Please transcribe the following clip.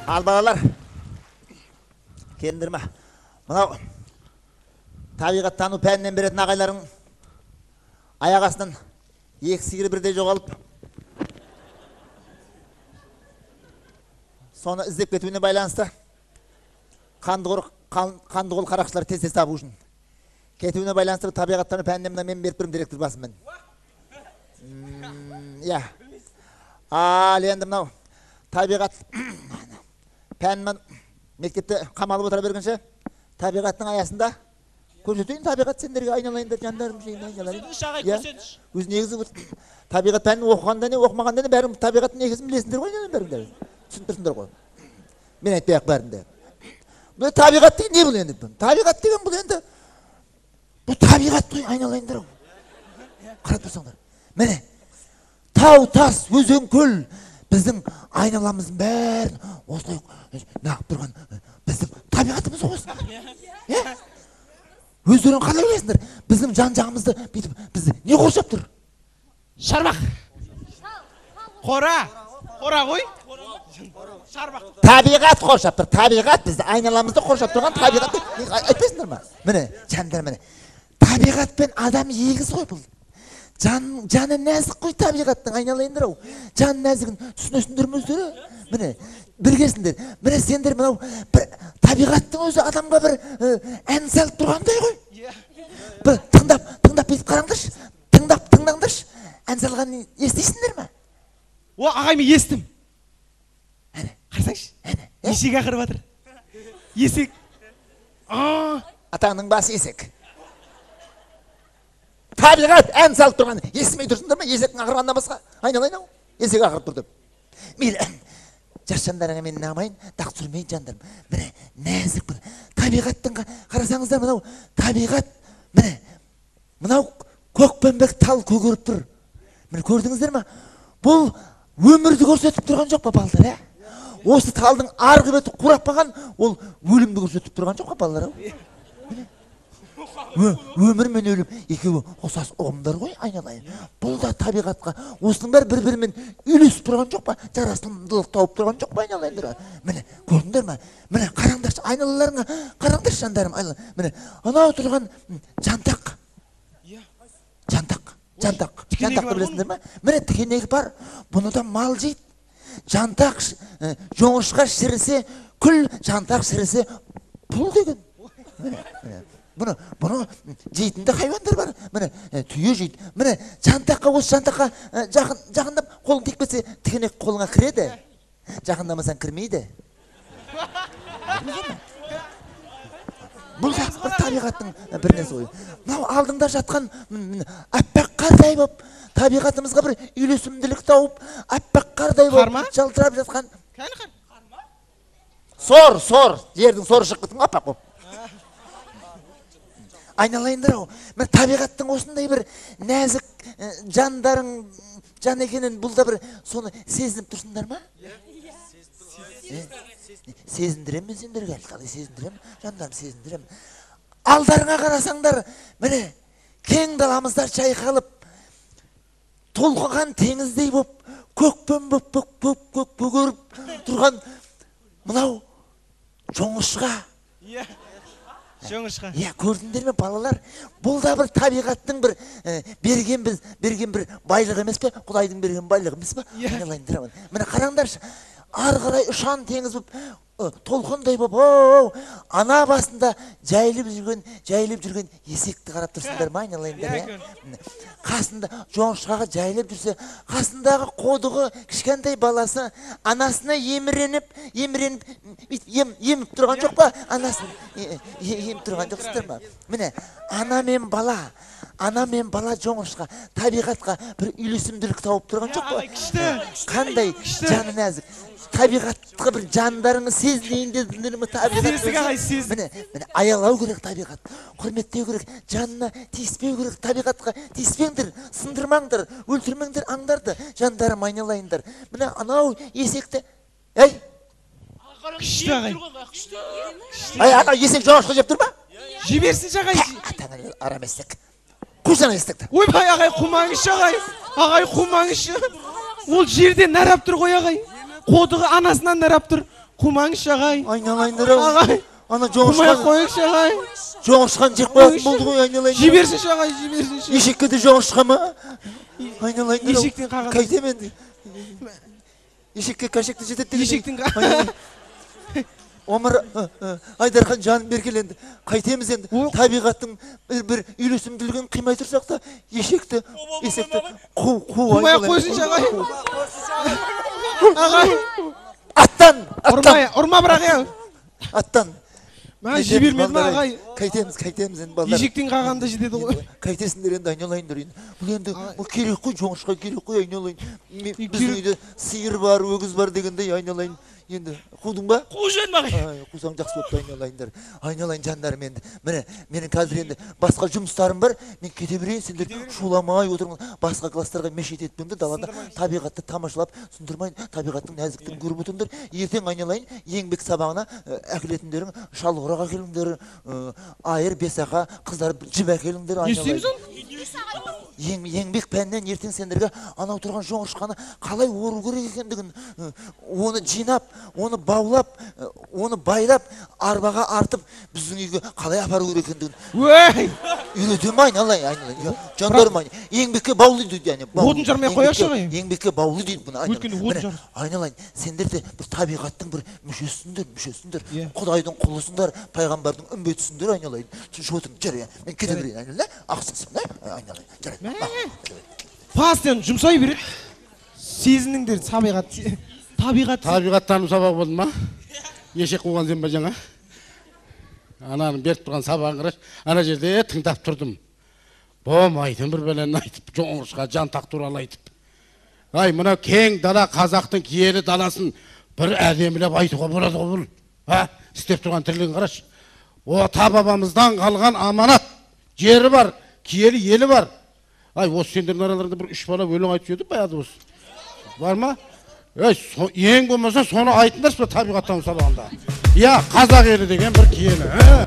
Ал балалар, келіндер ме? Мынау табиғаттану пәнінен беретін ағайларың аяқ астынан екі сиыры бірдей жоғалып, соны іздеп кетуіне байланысты қандықол қарақшылар тез-тез табу үшін кетуіне байланысты табиғаттану пәнінен мына мен беріп тұрмын, директор басымын. Иә. Ал енді мынау табиғат пәнін мектепте қамалып отыра бергенше табиғаттың аясында көрсетейін, табиғат сендерге айналайындар, жандарым, айналайын. Көрсетіңізші. Өз негізі табиғат пәнін оқығанда не, оқымағанда не, бәрің табиғаттың негізін білесіңдер ғой, бәріңдер. Түсініп тұрсыңдар ғой. Мен айтпай-ақ бәрінде. Бұл табиғат деген не бұл енді? Табиғат деген бұл енді бұл табиғат қой, айналайындар. Қарап тұрсаңдар. Міне, тау, тас, өзен, көл біздің айналамыздың бәрін осылай неғып тұрған біздің табиғатымыз ғой. Иә? Өздерің қалай ойлайсыңдар? Біздің жан-жағымызды бүйтіп бізді не қоршап тұр? Шарбақ. Қора. Қора ғой. Шарбақ. Табиғат қоршап тұр. Табиғат бізді айналамызды қоршап тұрған табиғат айтпайсыңдар ма? Міне, жандар, міне. Табиғат пен адам егіз ғой бұл. Жаны нәзік қой табиғаттың, айналайындар ау. Жан нәзігін түсінесіңдер ме өздері? Міне, біргесіңдер. Міне сендер мынау бір табиғаттың өзі адамға бір ән салып тұрғандай ғой. Бір тыңдап, тыңдап бүйтіп қараңдаршы. Тыңдап, тыңдаңдаршы. Ән салғанын естисіңдер ме? О, ағай, мен естім. Әне. Қарасаңшы. Әне. Есек ақырып жатыр. Есек. Атаңның басы есек. Табиғат ән салып тұрған естімей тұрсыңдар ма? Есектің ақырғаннан басқа айналайын ау, есек ақырып тұр деп. Мейлі, жас жандарыңа мен намайын, дақ түсірмейін жандарым. Міне, нәзік бір табиғаттың қарасаңыздар, мынау табиғат, міне, мынау көкпеңбек тал көгеріп тұр. Міне, көрдіңіздер ме? Бұл өмірді көрсетіп тұрған жоқ па, балалар, ә? Осы талдың арғы беті қурап қалған, ол өлімді көрсетіп тұрған жоқ па, балалар, ау? Өмір мен өлім екеуі ұқсас ұғымдар ғой, айналайын. Бұл да табиғатқа, осының бәрі бір-бірімен үйлесіп тұрған жоқ па, жарасымдылық тауып тұрған жоқ па, айналайындар. Міне, көрдіңдер ме? Міне, қараңдаршы, айналаларыңа қараңдаршы, жандарым, міне, анау тұрған жантақ. Жантақ, жантақ, жантақты білесіңдер ме? Міне, тікенегі бар, бұны да мал жейді. Жантақ жоңышқа шірісе күл, жантақ шірісе пұл деген. Міне, міне. Бұны жейтін де хайуандар бар. Міне, түйе жейді. Міне, жантаққа, осы жантаққа жақындап қолың тиіп кетсе, тікенек қолыңа кіреді. Жақындамасаң кірмейді. Бұл да бір табиғаттың бір несі ғой. Мынау алдыңда жатқан аппақ қардай болып, табиғатымызға бір үйлесімділік тауып, аппақ қардай болып жалтырап жатқан. Сор, сор, жердің соры шығып кеткен аппақ болып. Айналайындар ау, міне табиғаттың осындай бір нәзік жандарың жан екенін бұл да бір соны сезініп тұрсыңдар ма? Сезіндіремін мен сендерге, әлі қалай сезіндіремін, жандарым, сезіндіремін. Алдарыңа қарасаңдар, міне кең даламызда шайқалып, толқыған теңіздей болып, көкпен болып, көк көгеріп тұрған мынау жоңышқа. Жоңышқа. Иә, көрдіңдер ме, балалар? Бұл да бір табиғаттың бір берген, біз берген бір байлығы емес пе? Құдайдың берген байлығы емес пе? Айналайындар. Міне қараңдаршы, ары қарай ұшан теңіз болып, толқындай болып, оу, ана басында жайылып жүрген, жайылып жүрген есекті қарап тұрсыңдар ма, айналайындар, иә? Қасында жоңышқаға жайылып жүрсе, қасындағы қодығы кішкентай баласы анасына еміреніп, еміреніп, еміп тұрған жоқ па? Анасын еміп тұрған жоқсыздар ма? Міне, ана мен бала, ана мен бала жоңышқа, табиғатқа бір үйлесімділік тауып тұрған жоқ па? Қандай жаны нәзік. Табиғатқа бір жандарыңы сезінейін дедіңдер ме, табиғат? Міне, міне, аялау керек табиғат, құрметтеу керек, жанына тиіспеу керек, табиғатқа тиіспеңдер, сындырмаңдар, өлтірмеңдер аңдарды, жандарым, айналайындар. Міне, анау есекті, ей! Күшті ағай. Ай, анау есек жоңышқа жеп тұр ма? Жіберсінші ағай. Атаңа арам есек. Қусана есекті. Ойбай ағай, қумаңызшы ағай. Ағай, қумаңызшы. Ол жерде нәрап тұр ғой ағай. Қодығы анасынан нәрап тұр. Қумаңызшы, ағай. Айналайындар ау. Ағай. Ана Қумай ақ жоңышқан, қойыңызшы, ағай. жоңышқаны жеп қоятын болды ғой, айналайын. Жіберсінші, ағай, жіберсінші. Ешекке де жоңышқа ма? Айналайындар ау. Ешектен қалған. Қайтем енді? Ешекке кәшек те жетеді деген. Ешектен Айналайын. Омар, Айдархан, жаным бері кел енді. Қайтеміз енді? Ой. Табиғаттың бір үйлесімділігін қимай тұрсақ та, ешекті, есекті қу, қу, Қумай ақ айналайын. қойсыншы, ағай. Ағай. Аттан, аттан, Ұрма, ұрма бірақ, иә. аттан. Мә, Қайтеміз, жібермеді ма, балдар, ағай? Қайтеміз, қайтеміз енді, балдар. Ешектен қалғанда жетеді ғой. Енді қайтесіңдер енді, айналайындар енді. Бұл енді, бұл керек қой, жоңышқа керек қой, айналайын. Керек. Біздің үйде сиыр бар, өгіз бар дегендей, айналайын. Енді қудың ба? Қуып жібердім, ағай. Ай, қусаң жақсы болыпты, айналайындар. Айналайын жандарым енді. Міне, менің қазір енді басқа жұмыстарым бар. Мен кете берейін, сендер шуламай отырыңдар. Басқа класстарға мешет етпеңдер, далада табиғатты тамашалап, сындырмай, табиғаттың нәзіктігін көріп отырыңдар. Ертең, айналайын, еңбек сабағына әкелетіндерің шалғырақ әкеліңдер, айыр, бесақа, қыздар жіп әкеліңдер, Не істейміз айналайын. оны? Еңбек пәнінен ертең сендерге анау тұрған жоңышқаны қалай ору керек екендігін, оны жинап, оны баулап, оны байлап, арбаға артып, біздің үйге қалай апару керек екендігін Өй! үйретемін, айналайын, айналайын. Я, жандарым, айналайын. Еңбекке баулы дейді, яғни, баулы. Отын жармай ақ қояйықшы, ағай. Еңбекке баулы дейді бұны, айналайын. Өйткені отын Міне, жар- айналайын, сендер де бір табиғаттың бір мүшесісіңдер, мүшесісіңдер. Иә. Құдайдың құлысыңдар, пайғамбардың үмбетісіңдер, айналайын. Түсіп отырың, жарайды, мен кете берейін, айналайын, ақсыңсың, айналайын, жарайды. Мә. Мақұл. Пастен жұмсай береді. Сезініңдер, табиғат. Табиғат. Табиғаттану сабағы болды ма? Ешек қуған сен ба жаңа? Ананың беріп тұрған сабағын қарашы. Ана жерде тыңдап тұрдым. Болмайтын бір бәлені айтып, жоңышқа, жантақ туралы айтып. Ай, мынау кең дала, қазақтың киелі даласын бір әдемілеп айтуға болады ғой бұл. А, істеп тұрған тірлігін қарашы. Ата бабамыздан қалған аманат жері бар, киелі елі бар. Ай, осы сендердің араларында бір үш бала өлең айтып еді баяғыда осы. Бар ма? Ей, ең болмаса соны айтыңдаршы бір табиғаттану сабағында. Иә, қазақ елі деген бір киелі. Ә?